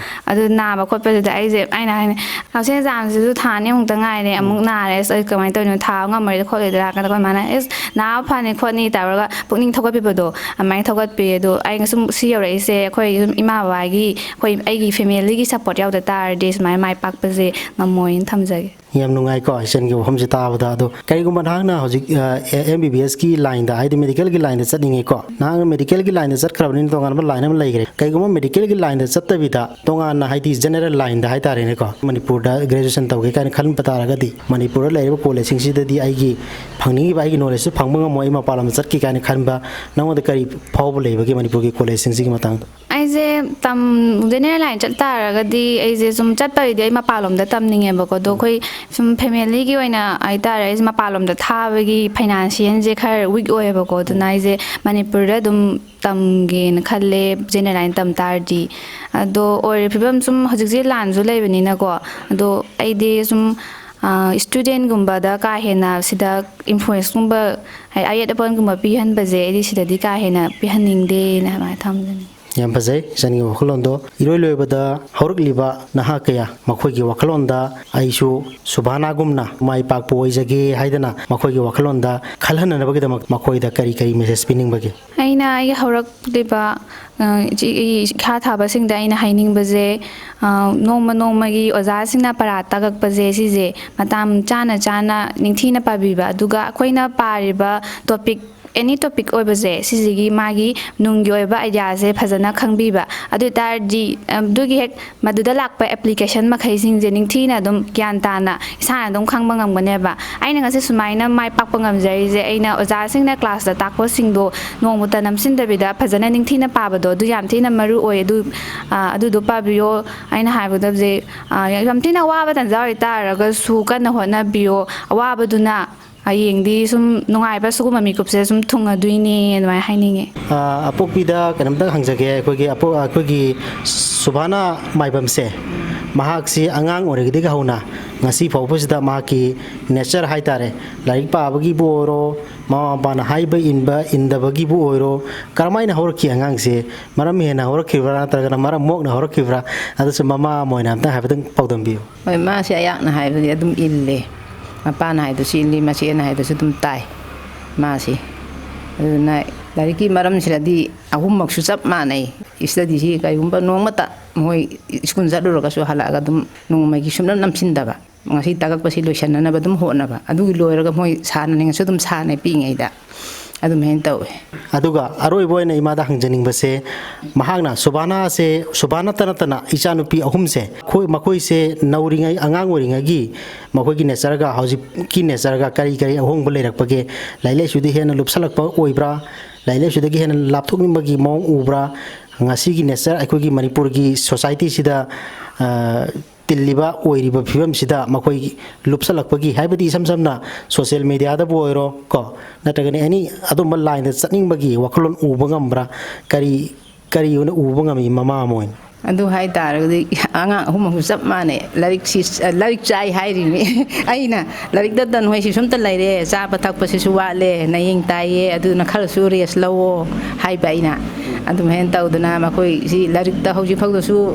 ꯑꯗꯨ ꯅꯥꯕ ꯈꯣꯠꯄꯗꯨꯗ ꯑꯩꯁꯦ, ꯑꯩꯅ ꯍꯥꯏꯅ, "ꯍꯧꯖꯤꯛ examꯁꯤꯁꯨ ꯊꯥ ꯑꯅꯤꯃꯨꯛꯇ ꯉꯥꯏꯔꯦ, ꯑꯃꯨꯛ ꯅꯥꯔꯦ, ꯑꯁ, ꯑꯩ ꯀꯃꯥꯏꯅ ꯇꯧꯔꯤꯅꯣ, ꯊꯥꯕ ꯉꯝꯃꯔꯣꯏꯗ ꯈꯣꯠꯂꯣꯏꯗ꯭ꯔꯥ?" ꯍꯥꯏꯔ ꯀꯥꯟꯗ ꯑꯩꯈꯣꯏ ꯃꯥꯅ, "ꯑꯦꯁ, ꯅꯥꯕ ꯐꯅꯤ ꯈꯣꯠꯅꯤ" ꯇꯧꯔꯒ ꯄꯨꯛꯅꯤꯡ ꯊꯧꯒꯠꯄꯤꯕꯗꯣ ꯑꯗꯨꯃꯥꯏꯅ ꯊꯧꯒꯠꯄꯤ꯫ ꯑꯗꯣ ꯑꯩꯅ ꯁꯨꯝ ꯁꯤ ꯌꯧꯔꯛꯏꯁꯦ ꯑꯩꯈꯣꯏ ꯁꯨꯝ ꯏꯃꯥ ꯕꯕꯥꯒꯤ, ꯑꯩꯈꯣꯏ, ꯑꯩꯒꯤ familyꯒꯤ support ꯌꯥꯎꯗ ꯇꯥꯔꯗꯤ ꯁꯨꯃꯥꯏꯅ ꯃꯥꯏ ꯄꯥꯛꯄꯁꯦ ꯉꯝꯃꯣꯏꯅ ꯊꯝꯖꯒꯦ꯫ ꯌꯥꯝ ꯅꯨꯡꯉꯥꯏꯀꯣ, ꯏꯆꯟꯒꯤ ꯋꯥꯐꯝꯁꯦ ꯇꯥꯕꯗ꯫ ꯑꯗꯣ ꯀꯔꯤꯒꯨꯝꯕ ꯅꯍꯥꯛꯅ ꯍꯧꯖꯤꯛ, ꯑ, MBBSꯀꯤ lineꯗ, ꯍꯥꯏꯗꯤ medicalꯒꯤ lineꯗ ꯆꯠꯅꯤꯡꯉꯦꯀꯣ, ꯅꯍꯥꯛꯅ medicalꯒꯤ lineꯗ ꯆꯠꯈ꯭ꯔꯕꯅꯤꯅ ꯇꯣꯉꯥꯟꯕ line ꯑꯃ ꯂꯩꯈ꯭ꯔꯦ꯫ ꯀꯔꯤꯒꯨꯝꯕ medicalꯒꯤ lineꯗ ꯆꯠꯇꯕꯤꯗ ꯇꯣꯉꯥꯟꯅ, ꯍꯥꯏꯗꯤ general lineꯗ ꯍꯥꯏꯇꯥꯔꯦꯅꯦꯀꯣ, ꯃꯅꯤꯄꯨꯔꯗ graduation ꯇꯧꯒꯦ ꯀꯥꯏꯅ ꯈꯟꯕ ꯇꯥꯔꯒꯗꯤ, ꯃꯅꯤꯄꯨꯔꯗ ꯂꯩꯔꯤꯕ collegeꯁꯤꯡꯁꯤꯗꯗꯤ ꯑꯩꯒꯤ ꯐꯪꯅꯤꯡꯉꯤꯕ ꯑꯩꯒꯤ knowledgeꯁꯨ ꯐꯪꯕ ꯉꯝꯃꯣꯏ, ꯑꯩ ꯃꯄꯥꯟ ꯂꯝꯗ ꯆꯠꯀꯦ ꯀꯥꯏꯅ ꯈꯟꯕ, ꯅꯉꯣꯟꯗ ꯀꯔꯤ ꯐꯥꯎꯕ ꯂꯩꯕꯒꯦ ꯃꯅꯤꯄꯨꯔꯒꯤ collegeꯁꯤꯡꯁꯤꯒꯤ ꯃꯇꯥꯡꯗ? ꯑꯩ ꯑꯩꯁꯦ ꯇꯝ ꯖꯦꯅꯦꯔꯦꯜ ꯂꯥꯏꯟ ꯆꯠ ꯇꯥꯔꯒꯗꯤ ꯑꯩꯁꯦ ꯁꯨꯝ ꯆꯠꯄꯒꯤꯗꯤ ꯑꯩ ꯃꯄꯥꯟꯂꯣꯝꯗ ꯇꯝꯅꯤꯡꯉꯦꯕꯀꯣ꯫ ꯑꯗꯣ ꯑꯩꯈꯣꯏ ꯁꯨꯝ ꯐꯦꯃꯤꯂꯤꯒꯤ ꯑꯣꯏꯅ ꯍꯥꯏꯇꯥꯔꯦ, ꯑꯩꯁꯦ ꯃꯄꯥꯟꯂꯣꯝꯗ ꯊꯥꯕꯒꯤ ꯐꯥꯏꯅꯥꯟꯁꯤꯌꯦꯜꯁꯦ ꯈꯔ ꯋꯤꯛ ꯑꯣꯏꯌꯦꯕꯀꯣ꯫ ꯑꯗꯨꯅ ꯑꯩꯁꯦ ꯃꯅꯤꯄꯨꯔꯗ ꯑꯗꯨꯝ ꯇꯝꯒꯦꯅ ꯈꯜꯂꯦ, ꯖꯦꯅꯦꯔꯦꯜ ꯂꯥꯏꯟ ꯇꯝ ꯇꯥꯔꯗꯤ꯫ ꯑꯗꯣ ꯑꯣꯏꯔꯦ ꯐꯤꯕꯝ ꯁꯨꯝ ꯍꯧꯖꯤꯛꯁꯦ ꯂꯥꯟꯁꯨ ꯂꯩꯕꯅꯤꯅꯀꯣ꯫ ꯑꯗꯣ ꯑꯩꯗꯤ ꯁꯨꯝ ꯏꯁꯇꯨꯗꯦꯟꯒꯨꯝꯕꯗ ꯀꯥ ꯍꯦꯟꯅ ꯁꯤꯗ ꯏꯟꯐ꯭ꯂꯨꯌꯦꯟꯁꯀꯨꯝꯕ, ꯍꯥꯏꯗꯤ ꯑꯌꯦꯠ ꯑꯄꯟꯒꯨꯝꯕ ꯄꯤꯍꯟꯕꯁꯦ ꯑꯩꯗꯤ ꯁꯤꯗꯗꯤ ꯀꯥ ꯍꯦꯟꯅ ꯄꯤꯍꯟꯅꯤꯡꯗꯦꯅ ꯑꯗꯨꯃꯥꯏꯅ ꯊꯝꯖꯅꯤꯡꯉꯤ꯫ ꯌꯥꯝ ꯐꯖꯩ ꯏꯆꯟꯒꯤ ꯋꯥꯈꯜꯂꯣꯟꯗꯣ꯫ ꯏꯔꯣꯏ ꯂꯣꯏꯕꯗ ꯍꯧꯔꯛꯂꯤꯕ ꯅꯍꯥ ꯀꯌꯥ ꯃꯈꯣꯏꯒꯤ ꯋꯥꯈꯜꯂꯣꯟꯗ ꯑꯩꯁꯨ ꯁꯨꯚꯥꯅꯥꯒꯨꯝꯅ ꯃꯥꯏ ꯄꯥꯛꯄ ꯑꯣꯏꯖꯒꯦ ꯍꯥꯏꯗꯅ ꯃꯈꯣꯏꯒꯤ ꯋꯥꯈꯜꯂꯣꯟꯗ ꯈꯜꯍꯟꯅꯅꯕꯒꯤꯗꯃꯛ ꯃꯈꯣꯏꯗ ꯀꯔꯤ ꯀꯔꯤ ꯃꯦꯁꯦꯖ ꯄꯤꯅꯤꯡꯕꯒꯦ? ꯑꯩꯅ ꯑꯩꯒꯤ ꯍꯧꯔꯛꯂꯤꯕ, ꯑ, ꯏꯆꯦ-, ꯏꯈꯥ ꯊꯥꯕꯁꯤꯡꯗ ꯑꯩꯅ ꯍꯥꯏꯅꯤꯡꯕꯁꯦ, ꯑ, ꯅꯣꯡꯃ ꯅꯣꯡꯃꯒꯤ ꯑꯣꯖꯥꯁꯤꯡꯅ ꯄꯔꯥ ꯇꯥꯛꯂꯛꯄꯁꯦ ꯁꯤꯁꯦ ꯃꯇꯝ ꯆꯥꯅ ꯆꯥꯅ ꯅꯤꯡꯊꯤꯅ ꯄꯥꯕꯤꯕ, ꯑꯗꯨꯒ ꯑꯩꯈꯣꯏꯅ ꯄꯥꯔꯤꯕ ꯇꯣꯄꯤꯛ, ꯑꯦꯅꯤ ꯇꯣꯄꯤꯛ ꯑꯣꯏꯕꯁꯦ ꯁꯤꯁꯤꯒꯤ ꯃꯥꯒꯤ ꯅꯨꯡꯒꯤ ꯑꯣꯏꯕ ꯑꯥꯏꯗꯤꯌꯥꯁꯦ ꯐꯖꯅ ꯈꯪꯕꯤꯕ꯫ ꯑꯗꯨ ꯑꯣꯏ ꯇꯥꯔꯗꯤ, ꯑ, ꯑꯗꯨꯒꯤ ꯍꯦꯛ ꯃꯗꯨꯗ ꯂꯥꯛꯄ ꯑꯦꯄ꯭ꯂꯤꯀꯦꯁꯟ ꯃꯈꯩꯁꯤꯡꯁꯦ ꯅꯤꯡꯊꯤꯅ ꯑꯗꯨꯝ ꯒ꯭ꯌꯥꯟ ꯇꯥꯅ ꯏꯁꯥꯅ ꯑꯗꯨꯝ ꯈꯪꯕ ꯉꯝꯒꯅꯦꯕ꯫ ꯑꯩꯅ ꯉꯁꯤ ꯁꯨꯃꯥꯏꯅ ꯃꯥꯏ ꯄꯥꯛꯄ ꯉꯝꯖꯔꯤꯁꯦ ꯑꯩꯅ ꯑꯣꯖꯥꯁꯤꯡꯅ ꯀ꯭ꯂꯥꯁꯇ ꯇꯥꯛꯄꯁꯤꯡꯗꯣ ꯅꯣꯡꯃꯇ ꯅꯝꯁꯤꯟꯗꯕꯤꯗ ꯐꯖꯅ ꯅꯤꯡꯊꯤꯅ ꯄꯥꯕꯗꯣ ꯑꯗꯨ ꯌꯥꯝ ꯊꯤꯅ ꯃꯔꯨ ꯑꯣꯏ꯫ ꯑꯗꯨ, ꯑ, ꯑꯗꯨꯗꯣ ꯄꯥꯕꯤꯌꯣ꯫ ꯑꯩꯅ ꯍꯥꯏꯒꯗꯕꯁꯦ, ꯑ, ꯌꯥꯝ ꯊꯤꯅ ꯋꯥꯕ ꯇꯟꯖꯥ ꯑꯣꯏꯇꯥꯔꯒꯁꯨ ꯀꯟꯅ ꯍꯣꯠꯅꯕꯤꯌꯣ꯫ ꯑꯋꯥꯕꯗꯨꯅ ꯍꯌꯦꯡꯗꯤ ꯁꯨꯝ ꯅꯨꯡꯉꯥꯏꯕ ꯁꯤꯒꯨꯝꯕ ꯃꯤꯀꯨꯞꯁꯦ ꯁꯨꯝ ꯊꯨꯡꯉꯗꯣꯏꯅꯦ ꯑꯗꯨꯃꯥꯏꯅ ꯍꯥꯏꯅꯤꯡꯉꯦ꯫ ꯑ, ꯑꯄꯣꯛꯄꯤꯗ ꯀꯩꯅꯣꯝꯇ ꯍꯪꯖꯒꯦ꯫ ꯑꯩꯈꯣꯏꯒꯤ ꯑꯄꯣ-, ꯑꯩꯈꯣꯏꯒꯤ ꯁꯨꯚꯥꯅ ꯃꯥꯏꯕꯝꯁꯦ, ꯃꯍꯥꯛꯁꯤ ꯑꯉꯥꯡ ꯑꯣꯏꯔꯤꯉꯩꯗꯒꯤ ꯍꯧꯅ ꯉꯁꯤ ꯐꯥꯎꯕꯁꯤꯗ ꯃꯍꯥꯛꯀꯤ ꯅꯦꯆꯔ ꯍꯥꯏꯇꯥꯔꯦ, ꯂꯥꯏꯔꯤꯛ ꯄꯥꯕꯒꯤꯕꯨ ꯑꯣꯏꯔꯣ, ꯃꯃꯥ ꯃꯄꯥꯅ ꯍꯥꯏꯕ ꯏꯟꯕ ꯏꯟꯗꯕꯒꯤꯕꯨ ꯑꯣꯏꯔꯣ, ꯀꯔꯝꯍꯥꯏꯅ ꯍꯧꯔꯛꯈꯤ ꯑꯉꯥꯡꯁꯦ? ꯃꯔꯝ ꯍꯦꯟꯅ ꯍꯧꯔꯛꯈꯤꯕ꯭ꯔꯥ ꯅꯠꯇ꯭ꯔꯒꯅ ꯃꯔꯝ ꯃꯣꯛꯅ ꯍꯧꯔꯛꯈꯤꯕ꯭ꯔꯥ? ꯑꯗꯨꯁꯨ ꯃꯃꯥ ꯑꯃ ꯑꯣꯏꯅ ꯑꯝꯇꯪ ꯍꯥꯏꯐꯦꯠꯇꯪ ꯄꯥꯎꯗꯝꯕꯤꯌꯨ꯫ ꯍꯣꯏ, ꯃꯥꯁꯦ ꯑꯩꯍꯥꯛꯅ ꯍꯥꯏꯕꯗꯤ ꯑꯗꯨꯝ ꯏꯜꯂꯦ꯫ ꯃꯄꯥꯅ ꯍꯥꯏꯕꯗꯨꯁꯨ ꯏꯜꯂꯤ, ꯃꯆꯦꯅ ꯍꯥꯏꯕꯗꯨꯁꯨ ꯑꯗꯨꯝ ꯇꯥꯏ ꯃꯥꯁꯦ꯫ ꯑꯗꯨꯅ ꯂꯥꯏꯔꯤꯛꯀꯤ ꯃꯔꯝꯁꯤꯗꯗꯤ ꯑꯍꯨꯝꯃꯛꯁꯨ ꯆꯞ ꯃꯥꯟꯅꯩ꯫ ꯏꯁꯇꯗꯤꯁꯤ ꯀꯔꯤꯒꯨꯝꯕ ꯅꯣꯡꯃꯇ ꯃꯣꯏ ꯁ꯭ꯀꯨꯜ ꯆꯠꯂꯨꯔꯒꯁꯨ ꯍꯜꯂꯛꯑꯒ ꯑꯗꯨꯝ ꯅꯣꯡꯃꯒꯤ ꯁꯨꯡꯅꯝ ꯅꯝꯁꯤꯟꯗꯕ꯫ ꯉꯁꯤ ꯇꯥꯛꯂꯛꯄꯁꯤ ꯂꯣꯏꯁꯤꯟꯅꯅꯕ ꯑꯗꯨꯝ ꯍꯣꯠꯅꯕ꯫ ꯑꯗꯨꯒꯤ ꯂꯣꯏꯔꯒ ꯃꯣꯏ ꯁꯥꯟꯅꯅꯤꯡꯉꯁꯨ ꯑꯗꯨꯝ ꯁꯥꯟꯅꯩ ꯄꯤꯛꯏꯉꯩꯗ꯫ ꯑꯗꯨꯃꯥꯏꯅ ꯇꯧꯋꯦ꯫ ꯑꯗꯨꯒ ꯑꯔꯣꯏꯕ ꯑꯣꯏꯅ ꯏꯃꯥꯗ ꯍꯪꯖꯅꯤꯡꯕꯁꯦ, ꯃꯍꯥꯛꯅ ꯁꯨꯕꯥꯅꯥꯁꯦ, ꯁꯨꯕꯥꯅꯇ ꯅꯠꯇꯅ ꯏꯆꯥꯅꯨꯄꯤ ꯑꯍꯨꯝꯁꯦ, ꯑꯩꯈꯣꯏ, ꯃꯈꯣꯏꯁꯦ ꯅꯧꯔꯤꯉꯩ, ꯑꯉꯥꯡ ꯑꯣꯏꯔꯤꯉꯩꯒꯤ ꯃꯈꯣꯏꯒꯤ ꯅꯦꯆꯔꯒ ꯍꯧꯖꯤꯛꯀꯤ ꯅꯦꯆꯔꯒ ꯀꯔꯤ ꯀꯔꯤ ꯑꯍꯣꯡꯕ ꯂꯩꯔꯛꯄꯒꯦ? ꯂꯥꯏꯔꯤꯛ ꯂꯥꯏꯁꯨꯗꯤ ꯍꯦꯟꯅ ꯂꯨꯞꯁꯜꯂꯛꯄ ꯑꯣꯏꯕ꯭ꯔꯥ? ꯂꯥꯏꯔꯤꯛ ꯂꯥꯏꯁꯨꯗꯒꯤ ꯍꯦꯟꯅ ꯂꯥꯞꯊꯣꯛꯅꯤꯡꯕꯒꯤ ꯃꯑꯣꯡ ꯎꯕ꯭ꯔꯥ? ꯉꯁꯤꯒꯤ ꯅꯦꯆꯔ ꯑꯩꯈꯣꯏꯒꯤ ꯃꯅꯤꯄꯨꯔꯒꯤ ꯁꯣꯁꯥꯏꯇꯤꯁꯤꯗ, ꯑ, ꯇꯤꯜꯂꯤꯕ ꯑꯣꯏꯔꯤꯕ ꯐꯤꯕꯝꯁꯤꯗ ꯃꯈꯣꯏ ꯂꯨꯞꯁꯜꯂꯛꯄꯒꯤ, ꯍꯥꯏꯕꯗꯤ ꯏꯁꯝ ꯁꯝꯅ ꯁꯣꯁꯤꯌꯦꯜ ꯃꯦꯗꯤꯌꯥꯗꯕꯨ ꯑꯣꯏꯔꯣ ꯀꯣ, ꯅꯠꯇ꯭ꯔꯒꯅ ꯑꯦꯅꯤ ꯑꯗꯨꯝꯕ ꯂꯥꯏꯟꯗ ꯆꯠꯅꯤꯡꯕꯒꯤ ꯋꯥꯈꯜꯂꯣꯟ ꯎꯕ ꯉꯝꯕ꯭ꯔꯥ? ꯀꯔꯤ, ꯀꯔꯤ ꯑꯣꯏꯅ ꯎꯕ ꯉꯝꯃꯤ ꯃꯃꯥ ꯑꯃ ꯑꯣꯏꯅ? ꯑꯗꯨ ꯍꯥꯏ ꯇꯥꯔꯒꯗꯤ ꯑꯉꯥꯡ ꯑꯍꯨꯝꯃꯛꯁꯨ ꯆꯞ ꯃꯥꯟꯅꯩ꯫ ꯂꯥꯏꯔꯤꯛꯁꯤ, ꯂꯥꯏꯔꯤꯛ ꯆꯥꯏ ꯍꯥꯏꯔꯤꯅꯤ꯫ ꯑꯩꯅ ꯂꯥꯏꯔꯤꯛꯇ ꯇꯟ ꯍꯣꯏꯁꯤ ꯁꯨꯝꯇ ꯂꯩꯔꯦ, ꯆꯥꯕ ꯊꯛꯄꯁꯤꯁꯨ ꯋꯥꯠꯂꯦ, ꯅꯌꯦꯡ ꯇꯥꯏꯌꯦ, ꯑꯗꯨꯅ ꯈꯔꯁꯨ ꯔꯦꯁ ꯂꯧꯋꯣ ꯍꯥꯏꯕ ꯑꯩꯅ꯫ ꯑꯗꯨꯃꯥꯏꯅ ꯇꯧꯗꯅ ꯃꯈꯣꯏꯁꯤ ꯂꯥꯏꯔꯤꯛꯇ ꯍꯧꯖꯤꯛ ꯐꯥꯎꯗꯁꯨ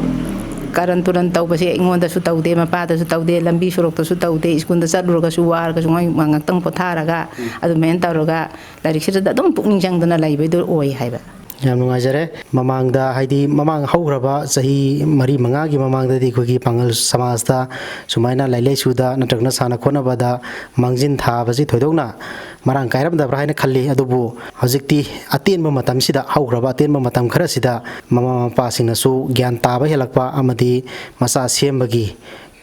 ꯀꯔꯟ ꯇꯨꯔꯟ ꯇꯧꯕꯁꯦ ꯑꯩꯉꯣꯟꯗꯁꯨ ꯇꯧꯗꯦ, ꯃꯄꯥꯗꯁꯨ ꯇꯧꯗꯦ, ꯂꯝꯕꯤ ꯁꯣꯔꯣꯛꯇꯁꯨ ꯇꯧꯗꯦ, ꯁ꯭ꯀꯨꯜꯗ ꯆꯠꯂꯨꯔꯒꯁꯨ ꯋꯥꯔꯒꯁꯨ ꯃꯣꯏ ꯉꯥꯛꯇꯪ ꯄꯣꯊꯥꯔꯒ ꯑꯗꯨꯃꯥꯏꯅ ꯇꯧꯔꯒ ꯂꯥꯏꯔꯤꯛꯁꯤꯗ ꯑꯗꯨꯝ ꯄꯨꯛꯅꯤꯡ ꯆꯪꯗꯅ ꯂꯩꯕꯩꯗꯨ ꯑꯣꯏ ꯍꯥꯏꯕ꯫ ꯌꯥꯝ ꯅꯨꯡꯉꯥꯏꯖꯔꯦ꯫ ꯃꯃꯥꯡꯗ, ꯍꯥꯏꯗꯤ ꯃꯃꯥꯡ ꯍꯧꯈ꯭ꯔꯕ ꯆꯍꯤ ꯃꯔꯤ ꯃꯉꯥꯒꯤ ꯃꯃꯥꯡꯗꯗꯤ ꯑꯩꯈꯣꯏꯒꯤ ꯄꯥꯡꯒꯜ ꯁꯃꯥꯖꯇ ꯁꯨꯃꯥꯏꯅ ꯂꯥꯏꯔꯤꯛ ꯂꯥꯏꯁꯨꯗ ꯅꯠꯇ꯭ꯔꯒꯅ ꯁꯥꯟꯅ ꯈꯣꯠꯅꯕꯗ ꯃꯥꯡꯖꯤꯟ ꯊꯥꯕꯁꯤ ꯊꯣꯏꯗꯣꯛꯅ ꯃꯔꯥꯡ ꯀꯥꯏꯔꯝꯗꯕ꯭ꯔꯥ ꯍꯥꯏꯅ ꯈꯜꯂꯤ꯫ ꯑꯗꯨꯕꯨ ꯍꯧꯖꯤꯛꯇꯤ ꯑꯇꯦꯟꯕ ꯃꯇꯝꯁꯤꯗ, ꯍꯧꯈ꯭ꯔꯕ ꯑꯇꯦꯟꯕ ꯃꯇꯝ ꯈꯔꯁꯤꯗ ꯃꯃꯥ ꯃꯄꯥꯁꯤꯡꯅꯁꯨ ꯒ꯭ꯌꯥꯟ ꯇꯥꯕ ꯍꯦꯜꯂꯛꯄ ꯑꯃꯗꯤ ꯃꯆꯥ ꯁꯦꯝꯕꯒꯤ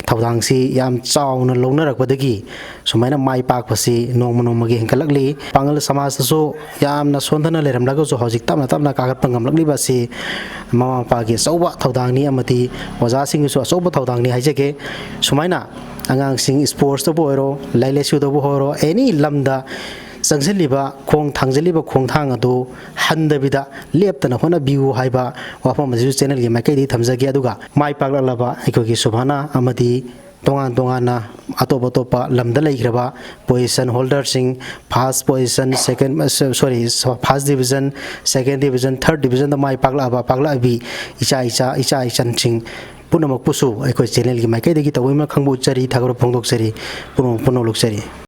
ꯊꯧꯗꯥꯡꯁꯤ ꯌꯥꯝ ꯆꯥꯎꯅ ꯂꯧꯅꯔꯛꯄꯗꯒꯤ ꯁꯨꯃꯥꯏꯅ ꯃꯥꯏ ꯄꯥꯛꯄꯁꯤ ꯅꯣꯡꯃ ꯅꯣꯡꯃꯒꯤ ꯍꯦꯟꯒꯠꯂꯛꯂꯤ꯫ ꯄꯥꯡꯒꯜ ꯁꯃꯥꯖꯇꯁꯨ ꯌꯥꯝꯅ ꯁꯣꯟꯊꯅ ꯂꯩꯔꯝꯂꯒꯁꯨ ꯍꯧꯖꯤꯛ ꯇꯞꯅ ꯇꯞꯅ ꯀꯥꯈꯠꯄ ꯉꯝꯂꯛꯂꯤꯕ ꯑꯁꯤ ꯃꯃꯥ ꯃꯄꯥꯒꯤ ꯑꯆꯧꯕ ꯊꯧꯗꯥꯡꯅꯤ ꯑꯃꯗꯤ ꯑꯣꯖꯥꯁꯤꯡꯒꯤꯁꯨ ꯑꯆꯧꯕ ꯊꯧꯗꯥꯡꯅꯤ ꯍꯥꯏꯖꯒꯦ꯫ ꯁꯨꯃꯥꯏꯅ ꯑꯉꯥꯡꯁꯤꯡ ꯁ꯭ꯄꯣꯔꯠꯁꯇꯕꯨ ꯑꯣꯏꯔꯣ, ꯂꯥꯏꯔꯤꯛ ꯂꯥꯏꯁꯨꯗꯕꯨ ꯑꯣꯏꯔꯣ, ꯑꯦꯅꯤ ꯂꯝꯗ ꯆꯪꯁꯤꯜꯂꯤꯕ ꯈꯣꯡ ꯊꯥꯡꯖꯤꯜꯂꯤꯕ ꯈꯣꯡꯊꯥꯡ ꯑꯗꯨ ꯍꯟꯗꯕꯤꯗ ꯂꯦꯞꯇꯅ ꯍꯣꯠꯅꯕꯤꯌꯨ ꯍꯥꯏꯕ ꯋꯥꯐꯝ ꯑꯁꯤꯁꯨ ꯆꯦꯅꯦꯜꯒꯤ ꯃꯥꯏꯀꯩꯗꯒꯤ ꯊꯝꯖꯒꯦ꯫ ꯑꯗꯨꯒ ꯃꯥꯏ ꯄꯥꯛꯂꯛꯂꯕ ꯑꯩꯈꯣꯏꯒꯤ ꯁꯨꯚꯥꯅꯥ ꯑꯃꯗꯤ ꯇꯣꯉꯥꯟ ꯇꯣꯉꯥꯟꯅ ꯑꯇꯣꯞ ꯑꯇꯣꯞꯄ ꯂꯝꯗ ꯂꯩꯈ꯭ꯔꯕ position holderꯁꯤꯡ, first position, second, sorry, first division, second division, third divisionꯗ ꯃꯥꯏ ꯄꯥꯛꯂꯛꯑꯕ, ꯄꯥꯛꯂꯛꯑꯕꯤ ꯏꯆꯥ ꯏꯆꯥ, ꯏꯆꯥ ꯏꯆꯟꯁꯤꯡ ꯄꯨꯝꯅꯃꯛꯄꯨꯁꯨ ꯑꯩꯈꯣꯏ ꯆꯦꯅꯦꯜꯒꯤ ꯃꯥꯏꯀꯩꯗꯒꯤ ꯇꯧꯕꯤꯃꯜ ꯈꯪꯕ ꯎꯠꯆꯔꯤ, ꯊꯥꯒꯠꯄ ꯐꯣꯡꯗꯣꯛꯆꯔꯤ, ꯄꯨꯝꯅꯃꯛꯄꯨ ꯅꯣꯂꯨꯛꯆꯔꯤ꯫